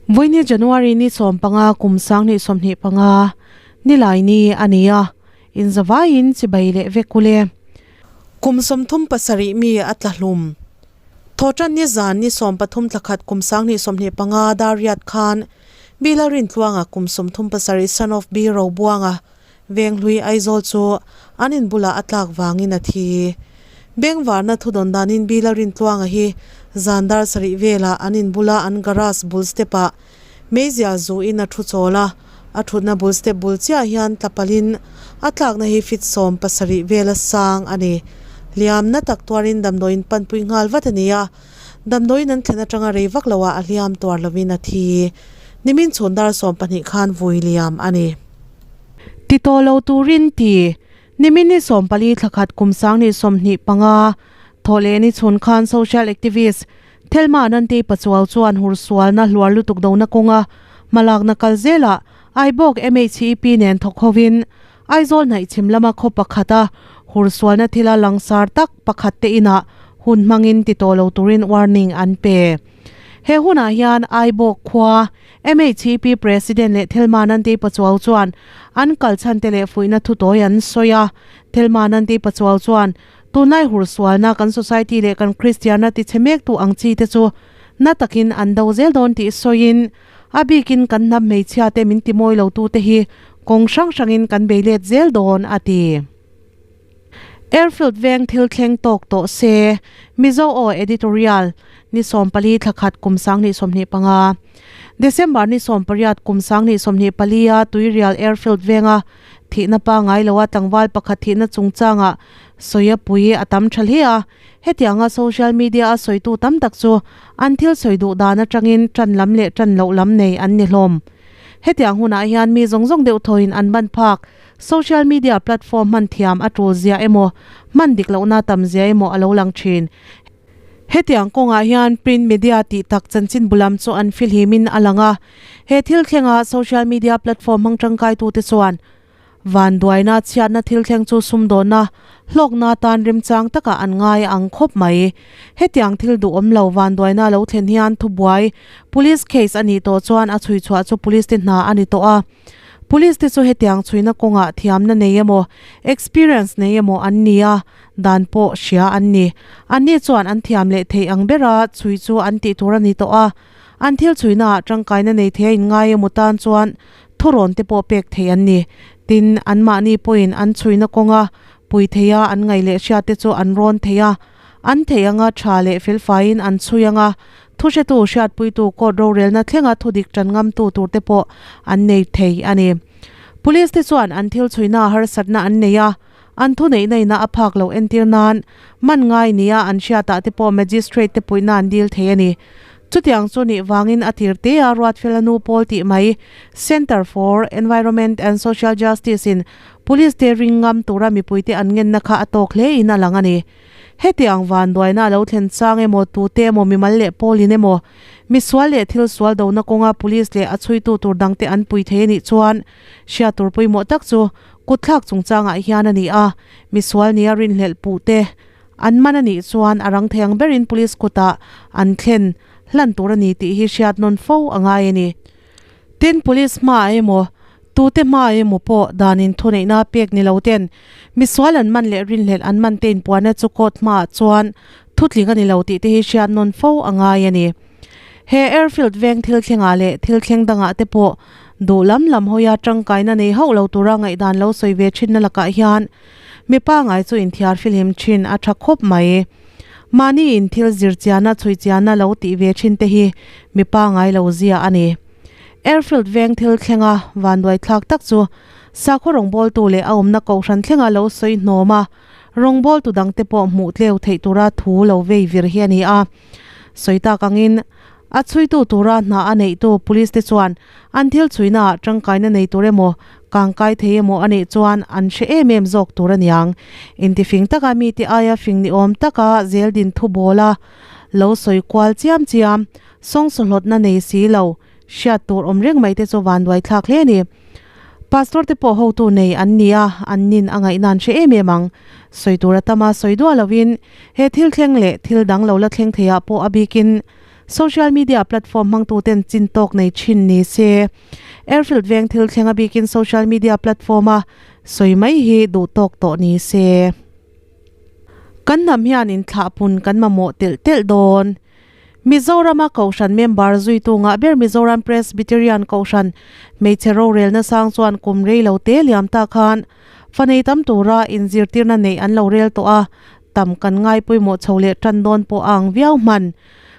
Vawiini January ni 15 kum 2025 nilai ni a ni a, inzavaiin chibai leh vek ule. Kum 37 mi a tla hlum. Thawhtan ni zan ni 13 thla khat kum 2025 Dariat khan Bila Rintluanga kum 37 son of B Robuanga Venghlui Aizawl chu an in bulah a tlak vangin a thi. Bengvarna thudawn danin Bila Rintluanga hi zan dar sarih velah an in bula an garage bul step ah meizial zuin a thu chawl a, a thutna bul step bul chiah hian tla palhin a tlakna hi feet 17 vela sang a ni. Hliamna tak tuarin damdawiin panpui nghal vat a ni a, damdawiin an thlen atanga rei vak loah a hliam tuar lovin a thi. Nimin chhun dar 12 khan vui liam a ni. Ti tawh lo turin ti. Nimin ni 14 thla khat kum 2025 thawh leh ni chhun khan social activist Thelma Nantei Pachuau chuan hursualna hluar lutuk dona kawnga hmalakna kal zelah Aibawk MHEP nen thawk hovin Aizawl hnaih chhim lama khaw pakhata hursualna thila langsar tak pakhat te inah hun hmangin ti tawh lo turin warning an pe. He hunah hian Aibawk khua MHEP President leh Thelma Nantei Pachuau chuan an kal chhan te leh fuihna thutawi an sawi a. Thelma Nantei Pachuau chuan, Tunlai hursualna kan society leh kan Kristianna tichhe mektu ang chi te chu na takin an do zel dawn tih sawiin, a bikin kan hnam hmeichhia te min timawi lo tu te hi kawng hrang hrangin kan bei let zel dawn, a ti. Airfield veng thil thleng tawk tawh se, Mizo Aw Editorial, ni 14 thla khat kum 2025. December ni 18 kum 2024 a Tuirial Airfield venga thihna pangngai loa tlangval pakhat thihna chungchanga sawi a pui a tam tha hle a. Hetianga social media a sawitu tam tak chu an thil sawi duh dan atangin tan lam leh tan loh lam nei an ni hlawm. Hetiang hunah hian mi zawng zawng deuh thawiin an ban phak. Social media platform hman thiam a tul zia emaw, hman dik lohna tam zia emaw a lo lang thin. Hetiang kawngah hian print media tih tak chanchin bu lam chu an filhimin a lang a. He thil thlenga social media platform hmang tangkaitute chuan vanduaina chhiatna thil thleng chu sumdawnna hlawkna tan remchang takah an ngai ang khawp mai. Hetiang thil duhawm lo vanduaina lo thlen hian thubuai police case a nih tawh chuan a chhuichhuah chu police te hna a ni tawh a. Police te chu hetiang chhuina kawngah thiamna nei emaw, experience nei emaw an ni a, dan pawh hria an ni. Anni chuan an thiam leh theih ang bera chhui chu an tih tur a ni tawh a, an thil chhuinaah tangkaina nei thei a inngai emaw tan chuan thurawn te pawh pek thei an ni. Tin, anmahni pawhin an chhuina kawnga pui theia an ngaih leh hriat te chu an rawn thei a. An theih anga tha leh felfaiin an chhui anga, thuhretu hriatpuitu court rorelna thlenga thudik tan ngamtu turte pawh an nei thei a ni. Police te chuan an thil chhuina harsatna an nei a, an thuneihna ina a phak loh entir nan man ngai nia an hriatah te pawh magistrate te puihna an dil thei a ni. Chutiang chu nih vangin a tir te a Ruatfela nu pawl tih mai Centre for Environment and Social Justice in Police te ring ngam tura mipuite an ngenna kha a tawk hle in a lang a ni. Hetiang vanduaina a lo thlen chang emaw, tute emaw, mimal leh pawlin emaw, misual leh thil sual dona kawnga police leh a chhuitu tur dangte an pui thei a nih chuan hriat tur pawimawh tak chu kutthlak chungchangah hian a ni a, misual nia rinhlelh puhte an man a nih chuan a rang thei ang berin police kutah an thlen hlan tur a ni tih hi hriat nawn fo a ngai a ni. Tin, police hmaah emaw, tute hmaah emaw pawh danin thuneihna pek ni lo ten misual an man leh rinhlelh an man te inpuanna chu court hmaah chuan thutling a ni lo tih te hi hriat nawn fo a ngai a ni. He airfield veng thil thlengah leh thil thleng dangah te pawh duh lam lam hawia tangkaina nei hauh lo tura ngaihdan lo sawi ve thinna lakah hian mi pangngai chu inthiar filhim thin a tha khawp mai. Mahni in thil zir chiana chhui chiana lo tih ve thin te hi mi pangngai lo zia a ni. Airfield veng thil thlenga vanduai thlak tak chu sakhaw rawngbawltu leh a awmna kohhran thlenga lo sawi hnawm a, rawngbawltu dangte pawh hmuh tleu theih tura thu lo vei vir hi a ni a. Sawi tak angin a chhuitu tura hna a neihtu police te chuan an thil chhuinaah tangkaina nei tur emaw, kangkai thei emaw a nih chuan an hre em em zawk tur a niang. Intifing taka mite aia fing ni awm taka zeldin thu bawla lo sawi kual chiam chiam, sawngsawhlawtna nei si lo, hriat tur awm reng mai te chu vanduai thlak hle a ni. Pastor te pawh hotu nei an ni a, an nin a ngaihna an hre em em ang. Sawi tur a tam a, sawi duah lovin he thil thleng leh thil dang lo la thleng theiah pawh a bikin. Social media platform hmangtuten chin tawk nei thin ni se. Airfield veng thil thleng a bikin social media platform a sawi mai hi duh tawk tawh ni se. Kan hnam hian inthlahpun kan mamawh telh telh dawn. Mizorama Kohhran member zuitu ngah ber Mizoram Presbyterian Kohhran hmeichhe rorelna sang chuan kum rei lo te liam ta khan fanei tam tura inzirtirna neih an lo rel tawh a, tam kan ngai pawimawh chho leh tan dawn pawh a ang viau hman.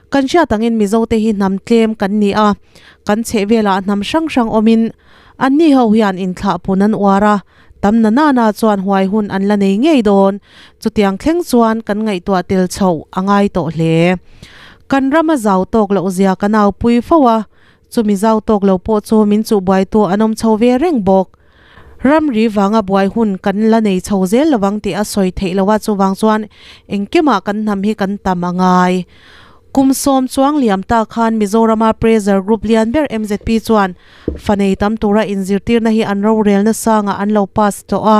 Kan hriat angin Mizote hi hnam tlem kan ni a, kan chhehvelah hnam hrang hrang awmin anni ho hian inthlahpun an uar a, tam na nana chuan huai hun an la nei ngei dawn. Chutiang thleng chuan kan ngaihtuah tel chhoh a ngai tawh hle. Kan rama zau tawk loh zia ka naupui fo a, chumi zau tawk lo pawh chu min chuhbuaitu an awm chho ve reng bawk. Ramri vanga buai hun kan la nei chho zel lovang tih a sawi theih lo a, chuvang chuan engkimah kan hnam hi kan tam a ngai. Kum sawm chuang liam ta khan Mizorama Pressure Group lian ber mzp chuan fa nei tam tura inzirtirna hi an rorelna sangah an lo pass tawh a.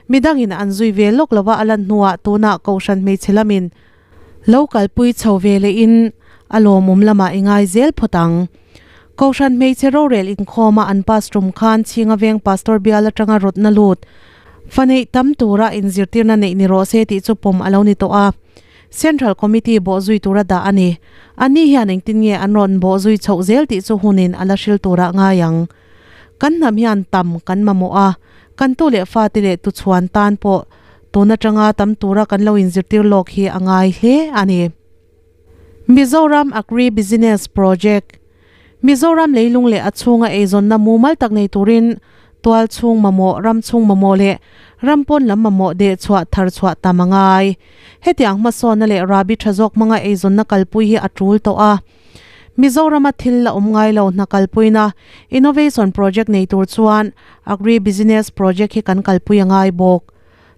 Midangin an zui ve lawk lova a lan hnuah tunah Kohhran hmeichhe lamin Lo kalpui chho ve lehin a lawmawm lamah i ngai zel phawt ang. Kohhran hmeichhe rorel inkhawma an pass tum khan Chhinga Veng Pastor bial atanga rawtna lut fa neih tam tura inzirtirna neih ni rawh se tih chu pawm a lo ni tawh a. Central Committee bawhzui tura dah a ni. Anni hian engtin nge an rawn bawhzui chhoh zel tih chu hunin a la hril turah ngai ang. Kan hnam hian tam kan mamawh a, kan tu leh fate leh tuchhuan tan pawh Tun atanga tam tura kan lo inzirtir lawk hi a ngai hle a ni. Mizoram Agri Business Project, Mizoram leilung leh a chhunga eizawnna mumal tak nei turin tual chhung mamawh, ram chhung mamawh leh ram pawn lam mamawh dehchhuah thar chhuah tam a ngai. Hetiang hmasawnna leh rahbi tha zawk hmanga eizawnna kalpui hi a tul tawh a. Mizorama thil la awm ngai lo hna kalpuina Innovation Project nei tur chuan Agri Business Project hi kan kalpui a ngai bawk.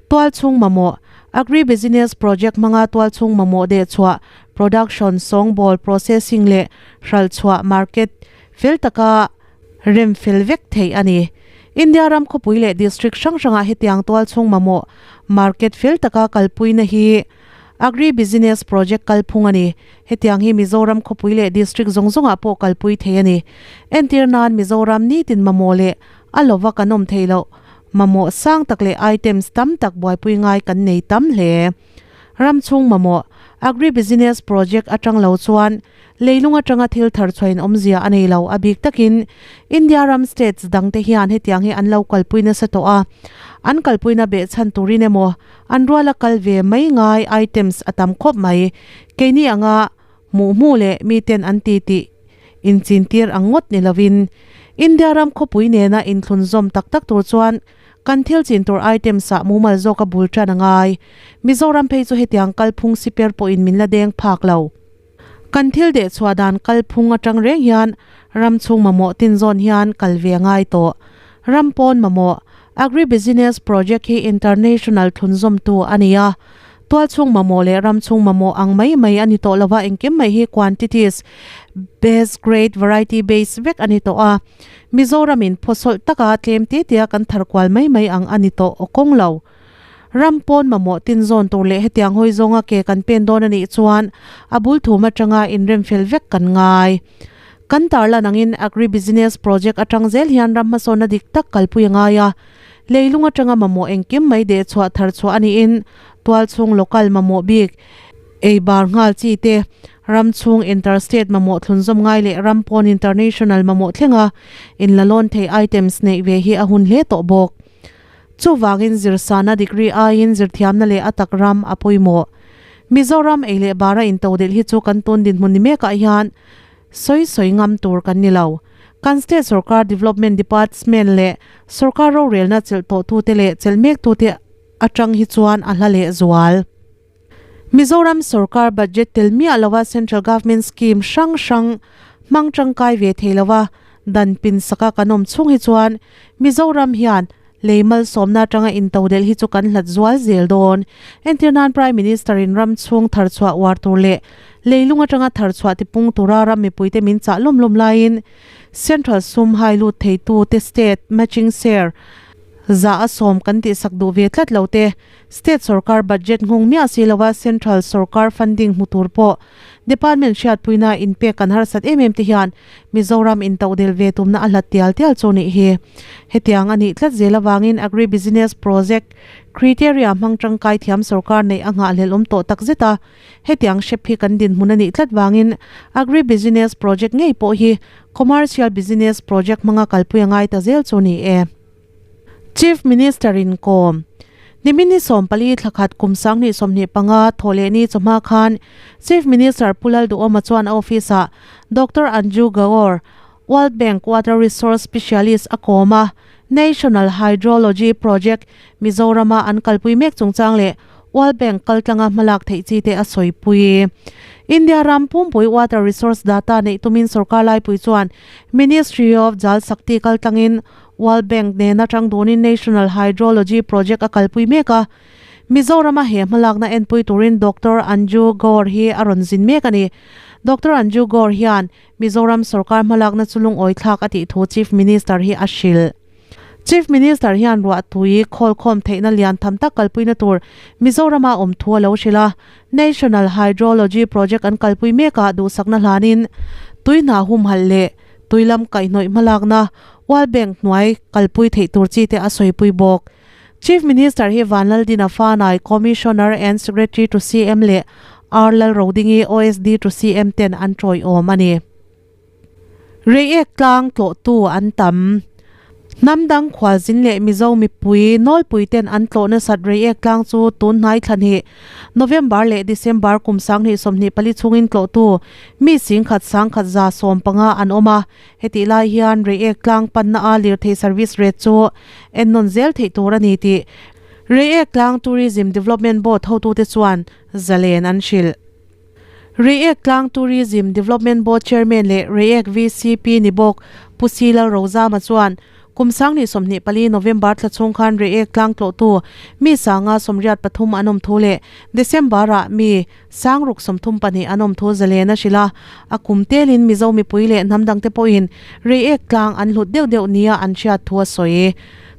Tualchhung mamawh, Agri Business Project hmanga tualchhung mamawh dehchhuah, production, sawngbawl, processing leh hralhchhuah, market, fel taka rem fel vek theih a ni. India ram khawpui leh district hrang hrangah hetiang tualchhung mamawh, market fel taka kalpuina hi Agri Business Project kalphung a ni. Hetiang hi Mizoram khawpui leh district zawng zawngah pawh kalpui thei a ni. Entir nan Mizoram nitin mamawh leh a lova kan awm thei loh mamawh sang tak leh items tam tak buaipui ngai kan nei tam hle. Ram chhung mamawh Agri Business Project atang lo chuan leilung atanga thil thar chhuain awmzia a nei lo. A bik takin India ram states dangte hian hetiang hi an lo kalpui nasa tawh a, an kalpuina behchhan turin emaw An ruala kal ve mai ngai items a tam khawp mai. Keini anga hmuh hmuh leh miten an ti tih inchintir ang ngawt ni lovin India ram khawpui nena inthlunzawm tak tak tur chuan kan thil chin tur items ah mumal zawka bul tan a ngai. Mizoram phei chu hetiang kalphung siper pawhin min la deng phak lo. Kan thil dehchhuah dan kalphung atang reng hian ram chhung mamawh tin zawn hian kal ve a ngai tawh. Ram pawn mamawh, Agri-business project hi international thlunzawmtu a ni a. Tual chhung mamawh leh ram chhung mamawh ang mai mai a ni tawh lova engkim mai hi quantities, best grade, variety base vek a ni tawh a. Mizoramin phawsawlh taka tlem te tea kan thar kual mai mai ang a ni tawh aw kawng lo. Ram pawn mamawh tin zawn tur leh hetiang hawi zawnga ke kan pen dawn a nih chuan a bul thum atanga inrem fel vek kan ngai. Kan tarlan angin Agri Business Project atang zel hian ram hmasawnna dik tak kalpui a ngai a, leilung atanga mamawh engkim mai dehchhuah thar chhuah a niin tualchhung local mamawh bik ei bar nghal chi te, ram chhung interstate mamawh thlunzawm ngai leh ram pawn international mamawh thlenga inlalawn thei items neih ve hi a hun hle tawh bawk. Chuvangin zirsana degree aiin zirthiamna leh a tak ram a pawimawh. Mizoram ei leh bara intodelh hi chu kan tun dinhmun ni mekah hian sawi sawi ngam tur kan ni lo. Kan state sorkar development department leh sorkar rorelna chelh tawhtute leh chelh mektute atang hi chuan a hla leh zual. Mizoram sorkar budget tel miah lova central government scheme hrang hrang hmang tangkai ve thei lova dan pin saka kan awm chhung hi chuan Mizoram hian lei malsawmna atanga intodelh hi chu kan hlat zual zel dawn. Entirnan Prime Minister in ram chhung tharchhuah uar tur leh leilung atanga tharchhuah tipung tura ram mipuite min chah lawm lawm laiin central sum hai lut theitu te state matching share. 100% kan tihsak duh ve tlat lo te, State sorkar budget nghawng miah si lova Central sorkar funding hmu tur pawh Department hriatpuina inpek kan harsat em em te hian Mizoram intoh del ve tumna a hlat tial tial chu nih hi. Hetiang a nih tlat zel avangin Agri Business Project Criteria hmang tangkai thiam sorkar neih a nghahhlelh awm tawh tak zet a. Hetiang hrep hi kan dinhmun a nih tlat vangin Agri Business Project ngei pawh hi Commercial Business Project hmanga kalpui a ngai ta zel chu ni e. Chief Minister in kawm Nimini 14 thlakhat kum 2025 thawhlehni chawhma khan Chief Minister Pu Lalduhawma chuan a office ah Doctor Anju Gaur, World Bank Water Resource Specialist a kawm a, National Hydrology Project Mizorama an kalpui mek chungchang leh World Bank kaltlanga hmalak theih chi te a sawipui. India ram pumpui water resource data neih tumin sorkar laipui chuan Ministry of Jal Shakti kaltlangin World Bank nena tang dunin National Hydrology Project a kalpui mek a. Mizorama he hmalakna enpui turin Doctor Anju Gaur hi a rawn zin mek a ni. Doctor Anju Gaur hian Mizoram sorkar hmalakna chu lungawi thlak a tih thu Chief Minister hi a hrilh. Chief Minister hian ruahtui khawlkhawm theihna lian tham tak kalpuina tur Mizorama awm thu a lo hrilh a. National Hydrology Project an kalpui mekah duhsakna hlanin tui hna humhalh leh tui lam kaihhnawih hmalakna World Bank hnuai kalpui theih tur chi te a sawipui bawk. Chief Minister hi Vanlaldina Fanai, Commissioner and Secretary to CM leh R Lalrodingi, OSD to CM ten an tawiawm a ni. Reiek tlang tlawhtu an tam. Hnam dang khualzin leh Mizo mipui nawlpui ten an tlawh nasat Reiek tlang chu tun hnai thla hnih, November leh December kum 2024 chhungin tlawhtu mi 10,000 1,115 an awm a. Hetih lai hian Reiek tlang panna a lirthei service rate chu ennawn zel theih tur a ni tih Reiek tlang Tourism Development Board hotute chuan zalen an hrilh. Reiek tlang Tourism Development Board Chairman leh Reiek VCP ni bawk Pu Si Lalrozama chuan kum 2024 November thla chhung khan Reiek tlang tlawhtu mi 183 an awm thu leh December ah mi 632 an awm thu zalen a hrilh a, a kum telin Mizo mipui leh hnam dangte pawhin Reiek tlang an hlut deuh deuh nia an hriat thu a sawi.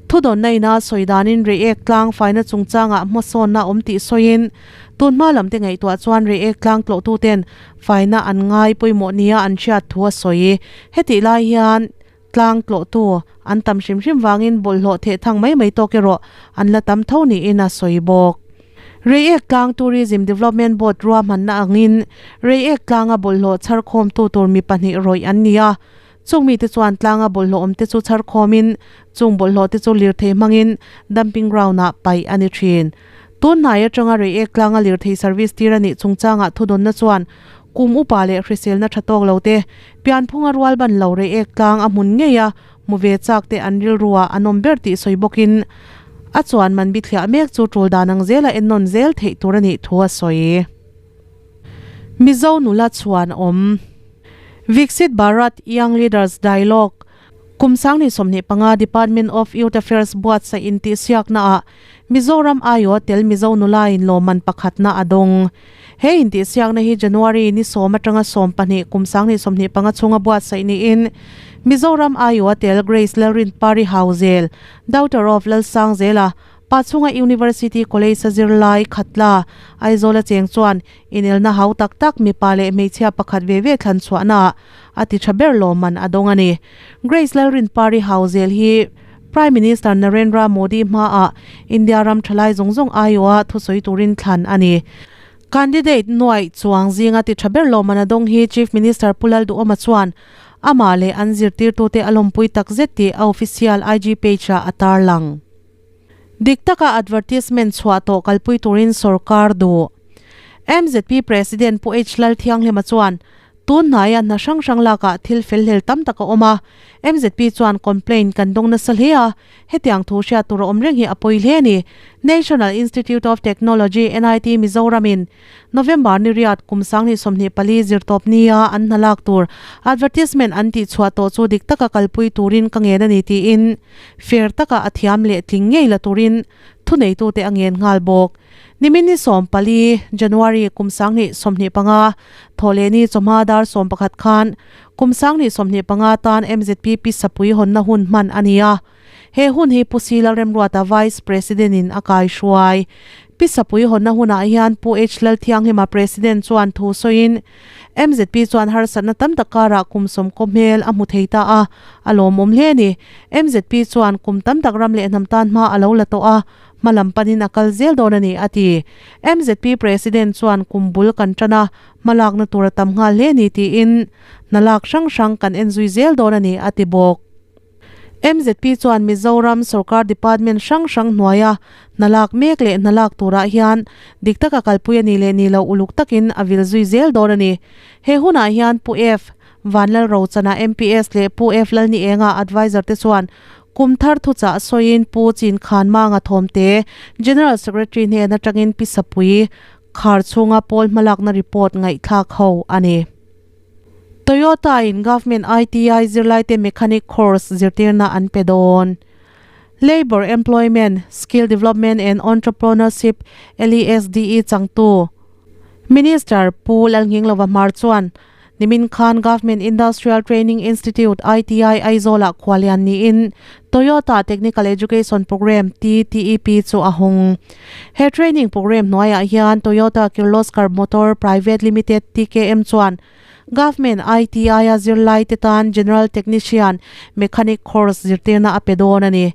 Thudawnna ina sawi danin Reiek tlang faina chungchangah hmasawnna awm tih sawiin, Tun hma lam te ngaihtuah chuan Reiek tlang tlawhtuten faina an ngai pawimawh nia an hriat thu a sawi. Hetih lai hian tlang tlawhtu an tam hrim hrim vangin bawlhhlawh theh thang mai mai tawk erawh an la tam tho niin a sawi bawk. Reiek tlang Tourism Development Board ruahmanna angin Reiek tlanga bawlhhlawh chharkhawmtu tur mi pahnih rawih an ni a. Chung mite chuan tlanga bawlhhlawh awmte chu chharkhawmin chung bawlhhlawhte chu lirthei hmangin dumping ground-ah paih a ni thin. Tun hnai atanga Reiek tlanga lirthei service tir a nih chungchangah thudawnna chuan kum upa leh hriselna tha tawk lo te, pianphunga rual ban lo Reiek tlang a hmun ngei a hmu ve chak te an rilruah an awm ber tih sawi bawkin a chuan man bithliah mek chu tul dan ang zela ennawn zel theih tur a nih thu a sawi. Mizo nula chhuan awm. Viksit Bharat Young Leaders Dialogue Kum 2025 Department of Youth Affairs buatsaih intihsiaknaah Mizoram aiawh tel Mizo nula in lawmman pakhatna a dawng. He intihsiakna hi January ni 10 atanga 12 kum 2025 chhunga buatsaih niin Mizoram aiawh tel Grace Lalrinpari Hauzel, daughter of Lalsangzela, Pachhunga University College a zirlai Khatla, Aizawl a cheng chuan inelna hau tak tak mipa leh hmeichhia pakhat ve ve thlan chhuahnaah a ti tha ber lawmman a dawng a ni. Grace Lalrinpari Hauzel hi Prime Minister Narendra Modi hmaah India ram thalai zawng zawng aiawha thusawi turin thlan a ni. Candidate nuaih chuang zinga ti tha ber lawmman a dawng hi Chief Minister Pu Lalduhawma chuan amah leh an zirtirtute a lawmpui takzet tih a official IG page-ah a tarlang. Dik taka advertisement chhuah tawh kalpui turin sorkar duh. MZP President Pu H Lalthianghlima chuan, Tun hnaia hna hrang hrang lakah thil felhlel tam tak a awm a, MZP chuan complaint kan dawng nasa hle a, hetiang thu hriat tur a awm reng hi a pawi hle a ni. National Institute of Technology, NIT, Mizoramin November ni riat kum 2024 zirtawp nia an hna lak tur advertisement an tihchhuah tawh chu dik taka kalpui turin ka ngen a ni tiin fair taka a thiam leh tling ngei la turin thuneitute a ngen nghal bawk. Nimin ni 14 January kum 2025 thawhlehni chawhma dar 11 khan kum 2025 tan MZP Pi Sapui hawnna hun hman a ni a. He hun hi Pu C Lalremruata Vice President in a kaihruai. Pi Sapui hawnna hunah hian Pu H Lalthianghlima President chuan thu sawiin MZP chuan harsatna tam tak karah kum sawmkaw hmel a hmu thei ta a, a lawmawm hle a ni. MZP chuan kum tam tak ram leh hnam tan hma a lo la tawh a, hma lam panin a kal zel dawn a ni, a ti. MZP President chuan kum bul kan tan a, hma lakna tur a tam nghal hle a ni tiin hna lak hrang hrang kan en zui zel dawn a ni, a ti bawk. MZP chuan Mizoram sorkar department hrang hrang hnuaia hna lak mek leh hna lak turah hian dik taka kalpui a nih leh nih loh uluk takin a vil zui zel dawn a ni. He hunah hian Pu F. Vanlalrochana MPS leh Pu F. Lalnienga Adviser te chuan kum thar thuchah sawiin Pu Chinkhanmanga Thawmte General Secretary hnen atangin Pi Sapui khar chhunga pawl hmalakna report ngaihthlak ho a ni. Toyota in Government ITI zirlaite mechanic course zirtirna an pe dawn. Labour, Employment, Skill Development and Entrepreneurship, LESDE, changtu Minister Pu Lalnghinglova Hmar chuan nimin khan Government Industrial Training Institute, ITI, Aizawlah khualian niin Toyota Technical Education Programme, TTEP, chu a hawng. He training programme hnuaiah hian Toyota Kirloskar Motor Private Limited, TKM, chuan Government ITI-a zirlaite tan General Technician, Mechanic course zirtirna a pe dawn a ni.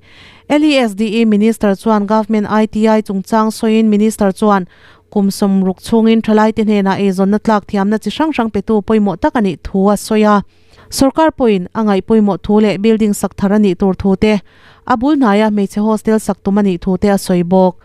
LESDE Minister chuan Government ITI chungchang sawiin Minister chuan kum sawmruk chhungin thalaite hnenah eizawnna tlak thiamna chi hrang hrang petu pawimawh tak a nih thu a sawi a. Sorkar pawhin a ngaih pawimawh thu leh building sak thar a nih tur thu te, a bul hnaia hmeichhe hostel sak tum a nih thu te a sawi bawk.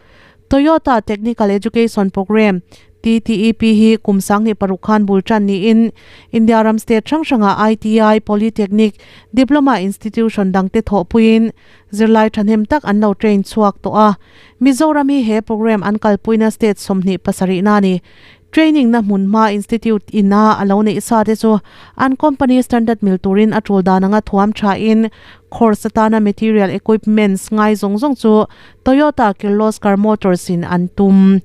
Toyota Technical Education Programme, TTEP, hi kum 2006 khan bul tan niin India ram state hrang hranga ITI, Polytechnic, Diploma institution dangte thawhpuiin zirlai thahnem tak an lo train chhuak tawh a. Mizoram hi he programme an kalpuina state 27 na a ni. Training na hmunhma Institute ina a lo neih sa te chu an company standard mil turin a tul dan anga thuam tha in course atana material equipments ngai zawng zawng chu Toyota Kirloskar Motors in an tum.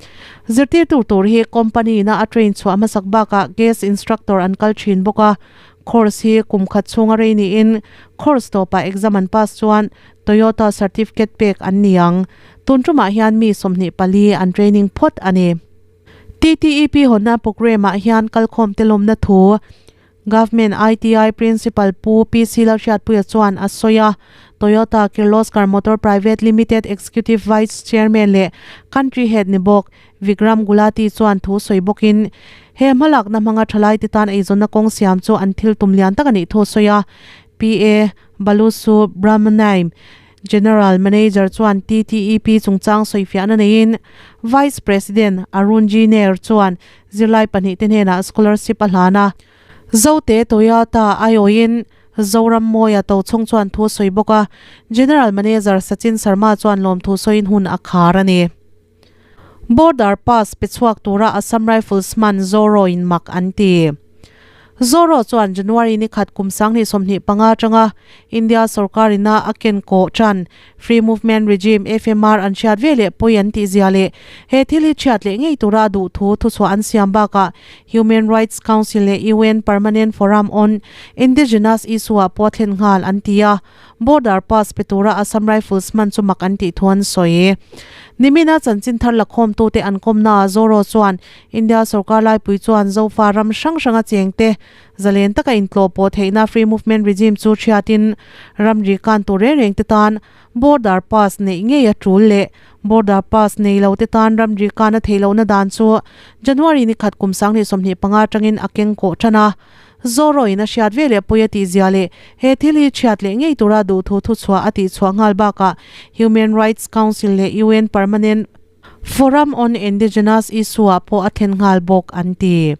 Zirtirtu tur hi company ina a train chhuah hmasak bakah guest instructor an kal thin bawk a, course hi kum khat chhunga rei niin course tawpah exam an pass chuan Toyota certificate pek an ni ang. Tun tumah hian mi 24 an training phawt a ni. TTEP hawnna programme ah hian kalkhawm te lawmna thu Government ITI Principal Pu PC Lalhriatpuia chuan a sawi a. Toyota Kirloskar Motor Private Limited Executive Vice Chairman leh Country Head ni bawk Vikram Gulati chuan thu sawi bawkin he hmalakna hmanga thalaite tan eizawnna kawng siam chu an thil tum lian tak a nih thu a sawi a. PA Balusu Brahmanaim General Manager chuan TTEP chungchang sawifiahna neiin Vice President Arun G Nair chuan zirlai pahnihte hnenah scholarship a hlan a. Zote Toyota aiawhin Zoram Mawia Tochhawng chuan thu a sawi bawk a, General Manager Sachin Sharma chuan lawmthu sawiin hun a khar a ni. Border pass pe chhuak tura Assam Rifles hman Zoro in mak an ti. Zoro chuan January ni khat kum 2025 atanga India sorkar ina a ken kawh tan Free Movement Regime, FMR, an hriat ve leh pawi an tih zia leh he thil hi chhiat leh ngei tura a duh thu thuchhuah an siam bakah Human Rights Council leh UN Permanent Forum on Indigenous Issue-ah pawh a thlen nghal an ti a. Border pass pe tura Assam Rifles hman chu mak an tih thu an sawi. Nimina chanchin thar lakhawmtute an kawmnaah Zoro chuan India sorkar laipui chuan Zofa ram hrang hranga chengte zalen taka intlawh pawh theihna Free Movement Regime chu hriatin ramri kan tur reng reng te tan border pass neih ngei a tul leh border pass nei lo te tan ramri kan a theih lohna dan chu January ni khat kum 2025 atangin a keng kawh tan a. Zoroin a hriat ve leh pawi a tih zia leh he thil hi chhiat leh ngei tura duhthu thuchhuah a tihchhuah nghal bakah Human Rights Council leh UN Permanent Forum on Indigenous Issue-ah pawh a thlen nghal bawk an ti.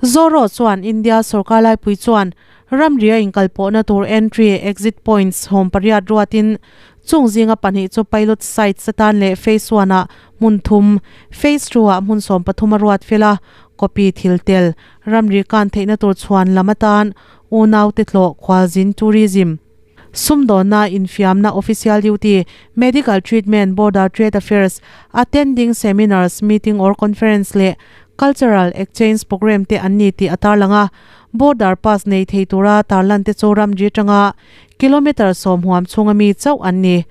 Zoro chuan India sorkar laipui chuan ramri a inkalpawhna tur entry, exit points hawm pariat ruatin chung zinga pahnih chu pilot sites atan leh phase one-ah hmun thum, phase two-ah hmun 13 a ruat fel a, copy thil tel Ramri kan theihna tur chhuan lam atan unaute tlawh khualzin tourism, sumdawnna, infiamna, official duty, medical treatment, border trade affairs, attending seminars, meeting or conference leh cultural exchange programme te an ni tih a tarlang a. Border pass nei thei tura tarlan te chu ramri atanga kilometre sawm huam chhunga mi chauh an ni.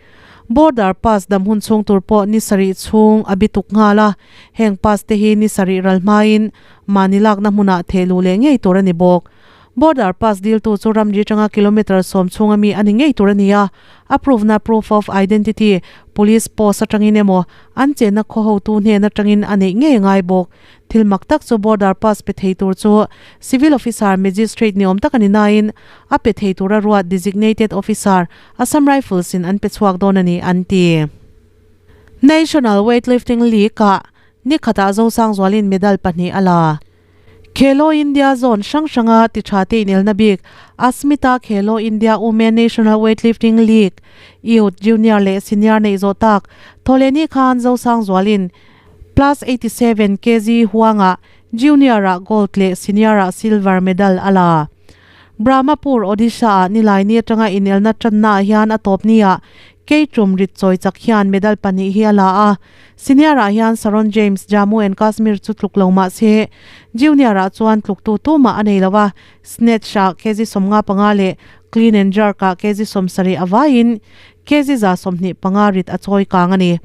Border pass dam hun chhung tur pawh ni sarih chhung a bituk nghal a, heng pass te hi ni sarih ral hmain mahni lakna hmunah theh luh leh ngei tur a ni bawk. Border pass diltu chu ramri atanga kilometre sawm chhunga mi a ni ngei tur a ni a, a proof na proof of identity police post atangin emaw an chenna khaw hotu hnen atangin a neih ngei a ngai bawk. Thil mak tak chu border pass pe thei tur chu civil officer magistrate ni awm tak a ni nain a pe thei tura ruat designated officer Assam Rifles in an pe chhuak dawn a ni an ti. National Weightlifting League ah ni khatah Zosangzualin medal pahnih a la. Khelo India zone hrang hranga ti tha te inelna bik Asmita Khelo India Women National Weightlifting League Youth, Junior leh Senior neih zawh tak Thawhlehni khan Zosangzualin Plus 87 kg huangah Junior-ah gold leh Senior-ah silver medal a la. Brahmapur, Odisha-ah Nilaini atanga inelna tannaah hian a tawp nia Keitum rit chawi chak hian medal pahnih hi a la a. Senior-ah hian Saron James, Jammu and Kashmir chu tluk lo mah se Junior-ah chuan tluktu tumah a nei lo a, Snatch-ah kg 55 leh Clean and Jerk-ah kg 70 a vaiin kg 125 rit a chawi kang a ni.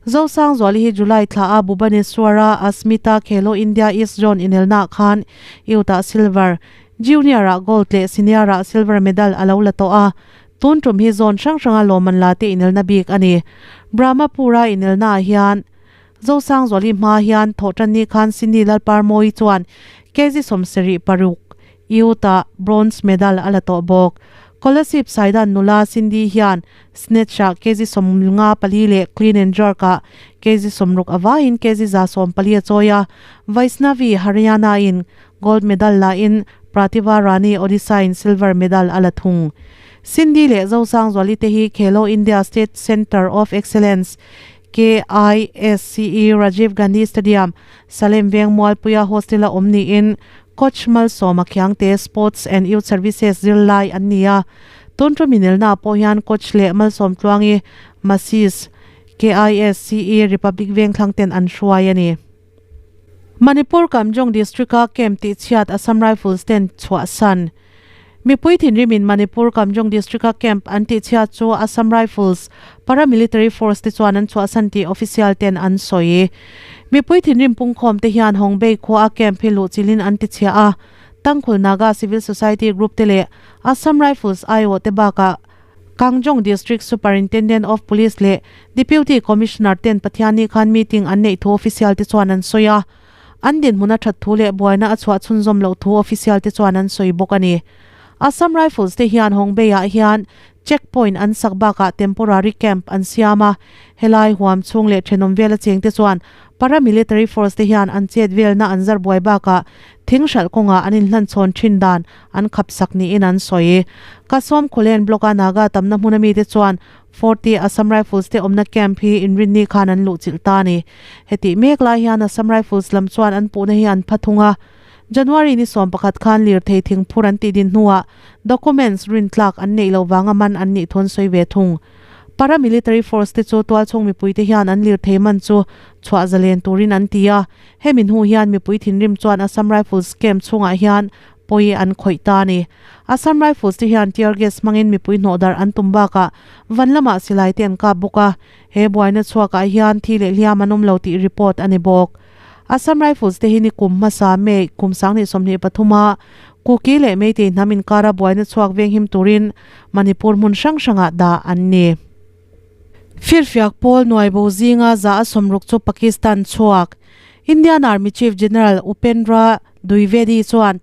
Zosangzuali hi July thla a Bhubaneswar-a Asmita Khelo India East Zone inelnaah khan Youth-ah silver, Junior-ah gold leh Senior-ah silver medal a lo la tawh a. Tun tum hi zone hrang hranga lawmman la te inelna bik a ni. Brahmapura inelnaah hian Zosangzuali hma hian thawhtanni khan Sydney Lalparmawi chuan kg 76 Youth-ah bronze medal a la tawh bawk. Kolasib Saidan nula Cindy hian Snatch-ah kg 54 leh Clean and Jerk-ah kg 60 a vaiin kg 114 a chawi a. Vaishnavi Haryana-in gold medal lain Prativa Rani Odisha-in silver medal a la thung. Cindy leh Zosangzuali te hi Khelo India State Centre of Excellence, KISCE, Rajiv Gandhi Stadium, Salem Veng Mualpuia hostel-a awm niin Coach Malsawma Khiangte Sports and Youth Services zirlai an ni a. Tun tum inelnaah pawh hian Coach leh Malsawm Tluangi Masis, KISCE, Republic Vengthlang ten an hruai a ni. Manipur Kamjong District-a camp tihchhiat Assam Rifles ten chhuahsan. Mipui thinrimin Manipur Kamjong District-a camp an tihchhiat chu Assam Rifles paramilitary force te chuan an chhuahsan tih official ten an sawi. Mipui thinrim pungkhawm te hian Hongbei khua a camp hi luhchilhin an tichhiah a, Tangkhul Naga civil society group te leh Assam Rifles aiawh te bakah Kangjong District Superintendent of Police leh Deputy Commissioner ten Pathianni khan meeting an neih thu official te chuan an sawi a. An dinhmun a that thu leh buaina a chhuah chhunzawm loh thu official te chuan an sawi bawk a ni. Assam Rifles te hian Hongbei-ah hian check point an sak bakah temporary camp an siam a, helai huam chhung leh thenawm vela cheng te chuan paramilitary force te hian an chet velna an zar buai bakah thing hralh kawngah an inhlanchhawn thin dan an khap sak niin an sawi. Kasom Khulen block-a Naga tamna hmuna mite chuan Forty Assam Rifles te awmna camp hi inrinni khan an luhchilh ta a ni. Hetih mek lai hian Assam Rifles lam chuan an puhna hi an pha thung a. January ni 11 khan lirthei thingphur an tih din hnuah documents rintlak an neih loh vanga man an nih thu an sawi ve thung. Paramilitary force te chu tualchhung mipuite hian an lirthei man chu chhuah zalen turin an ti a. Hemi hnu hian mipui thinrim chuan Assam Rifles camp chhungah hian pawi an khawih ta a ni. Assam Rifles te hian tear gas hmangin mipui hnawhdarh an tum bakah van lamah silai te an kap bawk a, he buaina chhuakah hian thi leh hliam an awm lo tih report a ni bawk. Assam Rifles te hi ni kum hmasa May kum 2023 a Kuki leh Meitei hnam inkara buaina chhuak venghim turin Manipur hmun hrang hrangah dah an ni. Firfiak pawl nuaibo zinga za a sawmruk chu Pakistan chhuak Indian Army Chief General Upendra Dwivedi chuan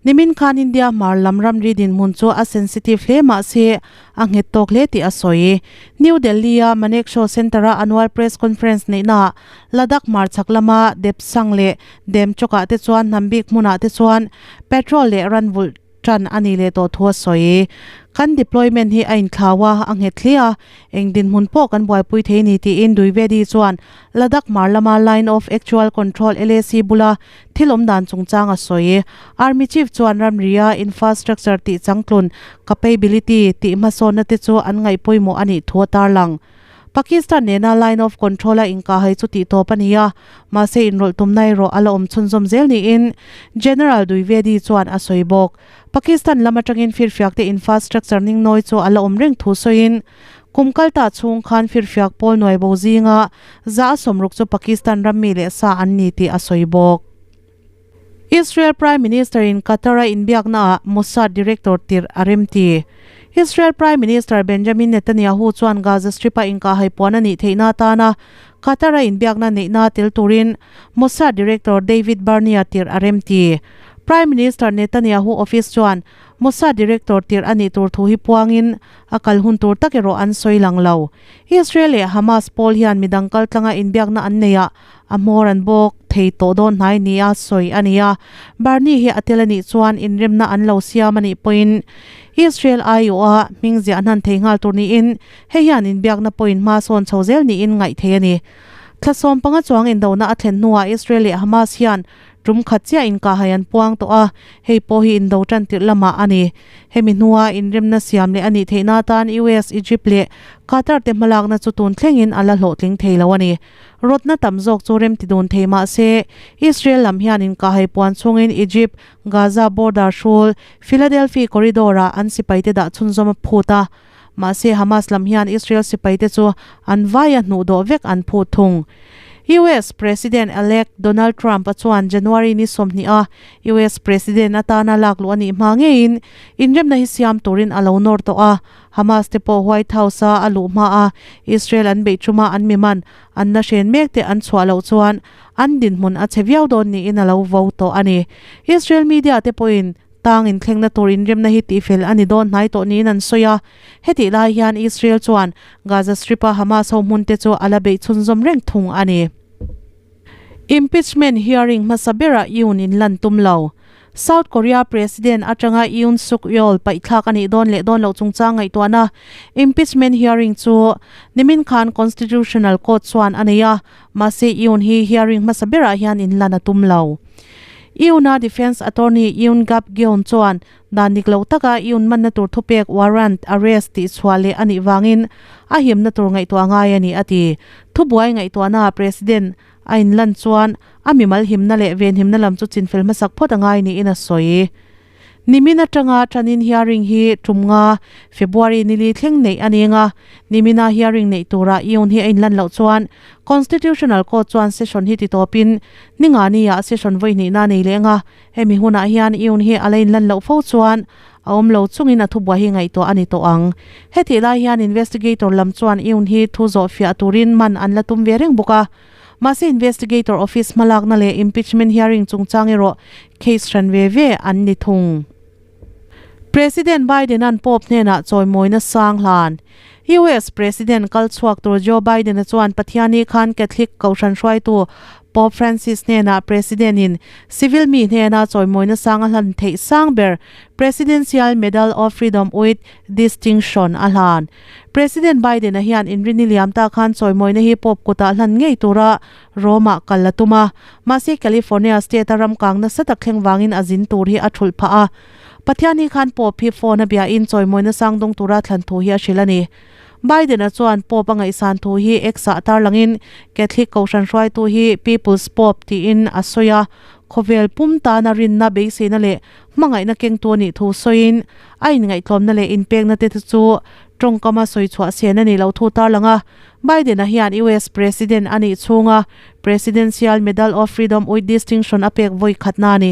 nimin khan India hmar lam ramri dinhmun chu a sensitive hle mahse a nghet tawk hle tih a sawi. New Delhi-a Manekshaw Centre-a annual press conference neihnaah Ladakh hmar chhak lama Depsang leh Demchok-ah te chuan hnam bik hmunah te chuan petrol leh ranvulh tan a nih leh tawh thu a sawi. Kan deployment hi a inthlau a, a nghet hle a, eng dinhmun pawh kan buaipui thei ni tiin Dwivedi chuan Ladakh hmar lama Line of Actual Control, LAC, bula thil awm dan chungchang a sawi. Army Chief chuan ramria infrastructure tih changtlun, capability, tih hmasawnna te chu an ngaih pawimawh a nih thu a tarlang. Pakistan nena Line of Control a inkahhai chu tihtawp a ni a, mahse inrawlh tumna erawh a la awm chhunzawm zel niin General Dwivedi chuan a sawi bawk. Pakistan lam atangin firfiak te infrastructure ning nawi chu a la awm reng thu sawiin, kum kal ta chhung khan firfiak pawl nuai bo zinga 160 chu Pakistan ram mi leh sa an ni tih a sawi bawk. Israel Prime Minister in Qatar a inbiaknaah Mossad director tirh a remti. Israel Prime Minister Benjamin Netanyahu chuan Gaza Strip-a inkahhai puan a nih theihna atana Qatar a inbiakna neihna tel turin Mossad director David Barnea tirh a remti. Prime Minister Netanyahu office chuan Mossad director tirh a nih tur thu hi puangin a kal hun tur tak erawh an sawi lang lo. Israel leh Hamas pawl hian midang kaltlanga inbiakna an neihah A hmawr an bawk thei tawh dawn hnai nia sawi a ni a, Barney hi a tel a nih chuan inremna an lo siam a nih pawhin Israel aiawha hming ziah hnan thei nghal tur niin hei hian inbiakna pawhin hma sawn chho zel niin ngaih thei a ni. Thla 15 chuang indona a thlen hnuah Israel leh Hamas hian Tum khat chiah inkahhai an puang tawh a, hei pawh hi indo tan tirh lamah a ni. Hemi hnua inremna siam leh a nih theihna atan US, Egypt leh Qatar te hmalakna chu tun thlengin a la hlawhtling thei lo a ni. Rawtna tam zawk chu remti dun thei mah se, Israel lam hian inkahhai puan chungin Egypt, Gaza border hrul, Philadelphi corridor-ah an sipaite dah chhunzawm a phut a. Mahse, Hamas lam hian Israel sipaite chu an vaia hnuh dawh vek an phut thung. US President-elect Donald Trump-a chuan January ni 20 a US President atana lak luh a nih hma ngeiin inremna hi siam turin a lo nawr tawh a. Hamas te pawh White House-a a luh hma a Israel an beih ṭuma an miman an la hren mek te an chhuah loh chuan an dinhmun a chhe viau dawn niin a lo vo tawh a ni. Israel media te pawhin Tang inthlengna tur inremna hi tihfel a ni dawn hnai tawh niin an sawi a. Hetih lai hian Israel chuan Gaza Strip-a Hamas ho hmunte chu a la beih chhunzawm reng thung a ni. Impeachment hearing hmasa berah Yoon in lan tum lo. South Korea President atanga Yoon Suk Yeol paihthlak a nih dawn leh dawn loh chungchang ngaihtuahna impeachment hearing chu nimin khan Constitutional Court chuan a nei a, mahse Yoon hi hearing hmasa berah hian in lan a tum lo. Yoon-a defence attorney Yoon Gap Gyeon chuan dan dik lo taka Yoon manna tur thupek warrant arrest tih chhuah leh a nih vangin a himna tur ngaihtuah ngai a ni a ti. Thubuai ngaihtuahnaah President a inlan chuan a mimal himna leh venhimna lam chu chinfel hmasak phawt a ngai niin a sawi. Nimin atanga tanin hearing hi tum nga February nili thleng neih a ni anga, nimina hearing neih turah Yoon hi a inlan loh chuan Constitutional Court chuan session hi titawpin ningani ah session vawi hnihna a nei leh anga, hemi hunah hian Yoon hi a la inlan loh fo chuan a awm lo chungin a thubuai hi ngaihtuah a ni tawh ang. Hetih lai hian investigator lam chuan Yoon hi thu zawh fiah turin man an la tum ve reng bawk a. Mahse investigator office hmalakna leh impeachment hearing chungchang erawh case hran ve ve an ni thung. President Biden-a'n Pope hnenah chawimawina sang hlan. US President kal chhuak tur Joe Biden-a chuan Pathiani khan Catholic kohhran hruaitu Pope Francis hnenah President-in civil mi hnena chawimawina sang a hlan theih sang ber Presidential Medal of Freedom with Distinction a hlan. President Biden-a hian inrini liam ta khan chawimawina hi Pope kutah hlan ngei tura Rome-ah kal a tum a, mahse California state-a ram kang nasa tak thleng vangin a zin tur hi a thulh phah a. Pathiani khan Pope hi phone a biahin chawimawina sang dawng tura thlan thu hi a hrilh a ni. Biden-a chuan Pope a ngaihsan thu hi X-ah tarlangin Catholic kohhran hruaitu hi People's Pope tiin a sawi a, khawvel pum tana rinna beiseina leh Hmangaihna kengtu a nih thu sawiin a inngaihtlawmna leh inpekna te chu tawngkama sawi chhuah sen a nih loh thu tarlang a. Biden-a hian US President a nih chhunga Presidential Medal of Freedom with Distinction a pek vawi khatna a ni.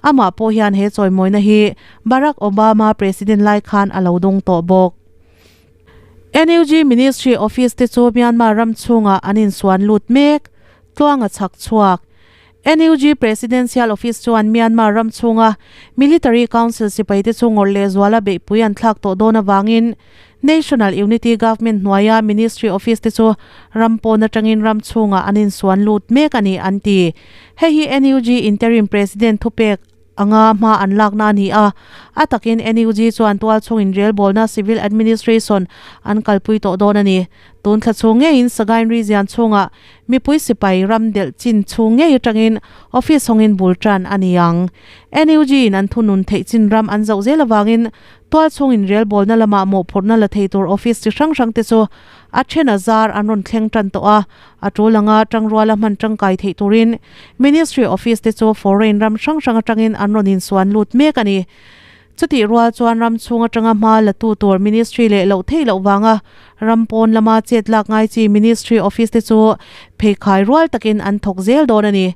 Amah pawh hian he chawimawina hi Barack Obama President lai khan a lo dawng tawh bawk. NUG Ministry Office te chu Myanmar ram chhungah an insuan lut mek. Tluanga chhak chhuak. NUG Presidential Office chuan Myanmar ram chhunga Military Council sipaite chu ngawrh leh zuala beihpui an thlak tawh dawn avangin National Unity Government hnuaia Ministry Office te chu ram pawn atangin ram chhungah an insuan lut mek a ni an ti. Hei hi NUG Interim President thupek anga hma an lakna a ni a, a takin NUG chuan tualchhung inrelbawlna Civil Administration an kalpui tawh dawn a ni. Tun thla chhung ngeiin Sagaing Region chhungah mipui sipai ram delh chin chhung ngei atangin office hawngin bul tan a ni ang. NUG in an thunun theih chin ram an zoh zel avangin. Tualchhung inrelbawlna lamah mawhphurhna la thei tur office chi hrang hrang te chu a then a zar an rawn thleng tan tawh a, a tul anga tangruala hman tangkai theih turin Ministry office te chu foreign ram hrang hrang atangin an rawn insuan lut mek a ni. Chutih rual chuan ram chhung atanga hma la tu tur Ministry leh loh theih loh vanga ram pawn lama chet lak ngai chi Ministry office te chu pheikhai rual takin an thawk zel dawn a ni.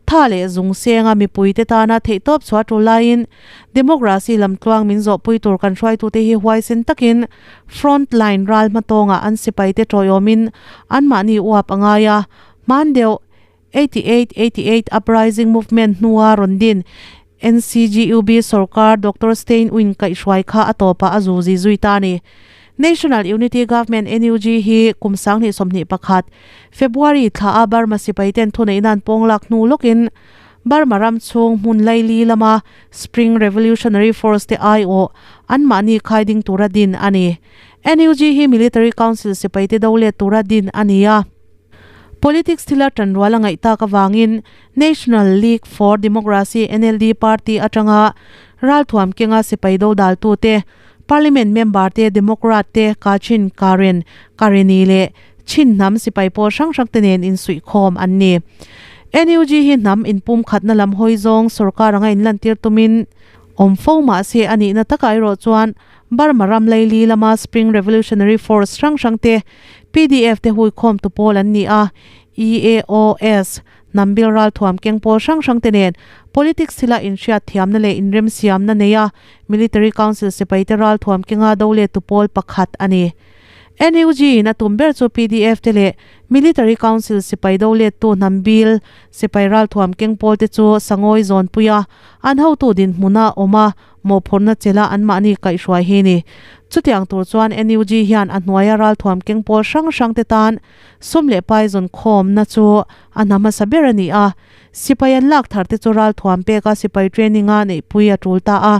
Tha leh zung senga mipuite tana theihtawp chhuah tul laiin Democracy lamtluang min zawhpui tur kan hruaitute hi huaisen takin front line ral hmatawngah an sipaite tawiawmin anmahni uap a ngai a, hman deuh 88 88 Uprising Movement hnua rawn din NCGUB sorkar Doctor Stein Win kaihhruai kha a tawpah a zuzi zui ta a ni. National Unity Government, NUG, hi kum 2021 February thla a Burma sipaiten thuneihna an pawng lak hnu lawkin Burma ram chhung hmun laili lama Spring Revolutionary Force te aiawh anmahni khaiding tura din a ni. NUG hi Military Council sipaite do let tura din a ni a. Politics thila tanrual a ngaih tak avangin National League for Democracy, NLD, party atanga ralthuam kenga sipai dodaltute, Parliament member te, Democrat te, Kachin, Karen, Kareni leh Chin hnam sipai pawl hrang hrang te nen insuihkhawm an ni. NUG hi hnam inpumkhatna lam hawi zawng sorkar anga inlantir tumin awm fo mahse a nihna takah erawh chuan Burma ram laili lama Spring Revolutionary Force hrang hrang te, PDF te huikhawm tu pawl an ni a, EAOS, hnam bil ralthuam keng pawl hrang hrang te nen politics thila inhriat thiamna leh inremsiamna nei a, Military Council sipai te ralthuam kenga do let tu pawl pakhat a ni. NUG in a tum ber chu PDF te leh Military Council sipai do let tu hnam bil sipai ralthuam keng pawl te chu sangawi zawnpui a, an hotu dinhmuna awm a, Mawhphurhna chela anmahni kaihhruai hi ni. Chutiang tur chuan NUG hian a hnuaia ralthuam keng pawl hrang hrang te tan sum leh pai zawn khawmna chu a hna hmasa ber a ni a. Sipai an lak thar te chu ralthuam peka sipai training a neihpui a tul ta a.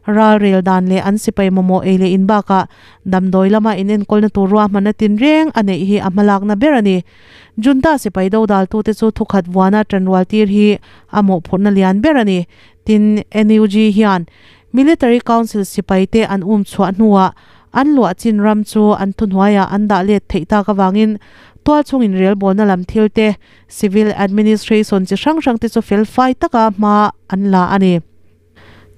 Ral rel dan leh an sipai mamawh ei leh in bakah damdawi lama inenkawlna tur ruahmanna tinreng a neih hi a hmalakna ber a ni. Junta sipai dodaltute chu thukhat vuana tanrual tir hi a mawhphurhna lian ber a ni. Tin, NUG hian Military Council sipaite an um chhuah hnuah an luah chin ram chu an thuhnuaiah an dah let theih tak avangin tualchhung inrelbawlna lam thil te, civil administration chi hrang hrang te chu felfai taka hma an la a ni.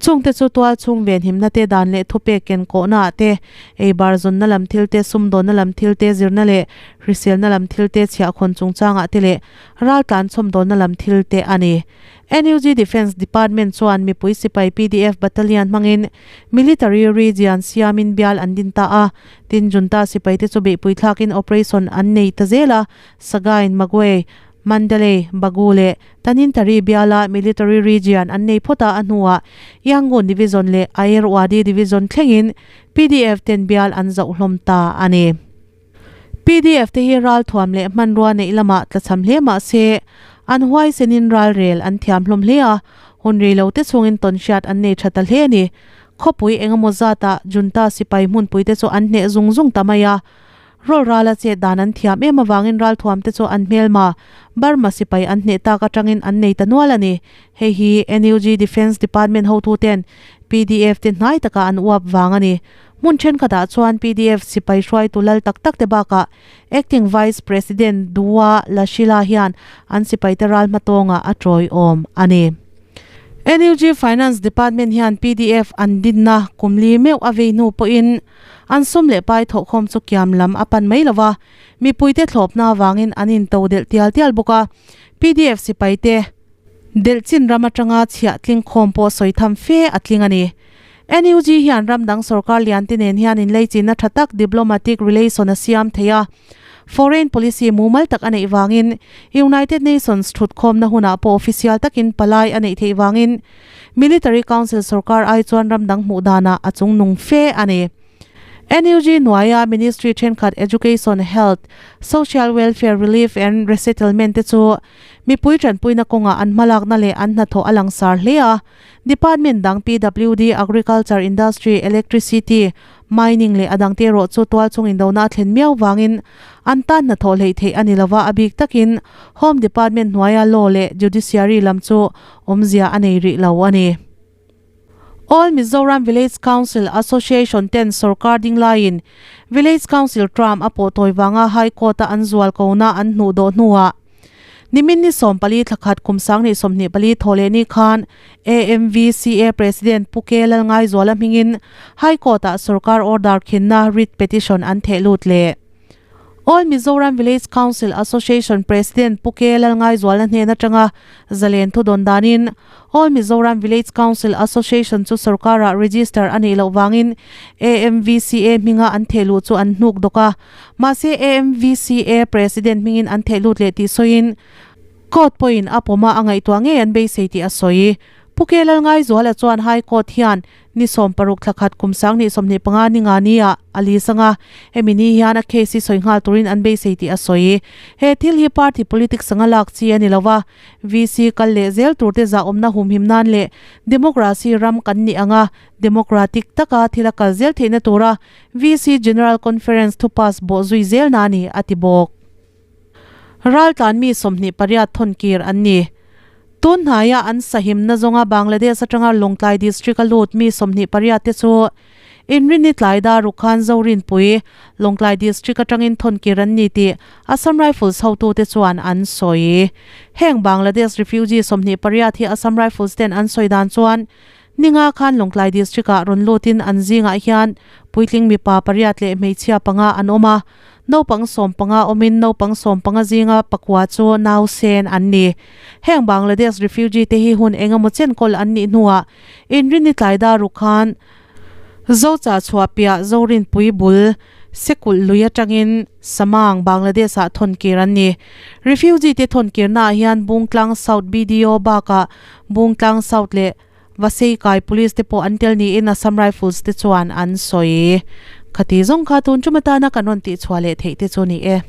Chungte chu tualchhung venhimna te dan leh thupek kenkawhna ah te, eibar zawnna lam thil te, sumdawnna lam thil te, zirna leh hriselna lam thil te, chhiahkhawn chungchangah te leh raltlan chhawmdawnna lam thil te a ni. NUG Defence Department chuan mipui sipai PDF Battalion hmangin Military Region siamin bial an din ta a, tin junta sipaite chu beihpui thlakin operation an nei ta zel a, Sagaing, Magway, Mandalay, Bagu leh Tanintary biala Military Region an nei phawt a, a hnuah Yangon Division leh Ayerwadi Division thlengin PDF ten bial an zauh hlawm ta a ni. PDF te hi ralthuam leh hmanrua neih lamah tlachham hle mah se, an huaisenin ralrel an thiam hlawm hle a, hun rei lo te chungin tawnhriat an nei tha ta hle a ni. Khawpui engemaw zatah junta sipai hmunpui te chu an hneh zung zung ta mai a, rawlrala chet dan an thiam em avangin ralthuam te chu an hmelma Burma sipai an hneh tak atangin an nei ta nual a ni. Hei hi NUG Defence Department hotuten PDF te hnai taka an uap vang a ni. Hmun thenkhatah chuan PDF sipai hruaitu lal tak tak te bakah Acting Vice President Dua Lashila hian an sipaite ral hmatawngah a tawiawm a ni. NUG Finance Department hian PDF an dinna kum li meuh a vei hnu pawhin an sum leh pai thawhkhawm chu kiam lam a pan mai lo va, mipuite thlawpna avangin an intodelh tial tial bawk a. PDF sipaite delh chin ram atanga chhiah tling khawm pawh sawi tham fe a tling a ni. NUG hian ram dang sorkar lian te nen hian inleichina tha tak diplomatic relation a siam thei a. Foreign policy mumal tak a neih vangin United Nations thutkhawmna hunah pawh official takin palai a neih theih vangin Military Council sorkar ai chuan ram dang hmuh danah a chungnung fe a ni. NUG hnuaia Ministry thenkhat Education, Health, Social Welfare, Relief and Resettlement te chu mipui tanpuina kawngah an hmalakna leh an hnathawh a langsar hle a. Department dang PWD, Agriculture, Industry, Electricity, Mining leh a dangte erawh chu tualchhung indona a thlen miau vangin an tan hnathawh hleih theih a ni lova, a bik takin Home Department hnuaia Law leh Judiciary lam chu awmzia a nei rih lo a ni. All Mizoram Village Council Association ten sorkar ding laiin Village Council term a pawh tawi vanga High Court-a an zual kona an hnuh dawh hnuah nimin ni 14 thlakhat kum 2024 thawhleh ni khan AMVCA President Pu K Lalngaizuala hmingin High Court-ah sorkar order khinna writ petition an theh lut leh. All Mizoram Village Council Association President Pu K Lalngaizualna hnen atanga zalen thu dawn danin All Mizoram Village Council Association chu sorkarah register a nih loh vangin AMVCA hminga an theh luh chu an hnuk dawk a, mahse AMVCA President hmingin an theh lut leh tih sawiin Court pawhin a pawma a ngaihtuah ngei an beisei tih a sawi. Pu K Lalngaizuala chuan High Court hian Ni 16 thla khat kum 2025 ni nga ni ah a li sang a, hemi ni hian a case hi sawi nghal turin an beisei tih a sawi. He thil hi party politics anga lak chi a ni lo va, VC kal leh zel turte zahawmna humhim nan leh democracy ram kan nih anga democratic taka thil a kal zel theihna tura VC General Conference thu pass bawh zui zel na a ni, a ti bawk. Raltlan mi 28 thawn kir an ni. Tun hnaia an sahimna zawnga Bangladesh atanga Lawngtlai District a lut mi 28 te chu Inrinni tlai dar ruk khan Zorinpui, Lawngtlai District atangin thawn kir an ni tih Assam Rifles hotute chuan an sawi. Heng Bangladesh refugee 28 hi Assam Rifles ten an sawi dan chuan Ninga khan Lawngtlai District ah rawn lutin an zingah hian puitling mipa pariat leh hmeichhia panga an awm a, naupang 15 awmin naupang 15 zinga pakua chu nausen an ni. Heng Bangladesh refugee te hi hun engemaw chenkawl an nih hnuah Inrinni tlai dar ruk khan Zocha chhuah piah Zorinpui bul Sekulh lui atangin Samang, Bangladesh ah thawn kir an ni. Refugee te thawn kirnaah hian Bungtlang South BDO bakah Bungtlang South leh Vaseikai Police te pawh an tel niin Assam Rifles te chuan an sawi. Khati zawng kha tun tum atana kan rawn tihchhuah leh theih te chu ni e.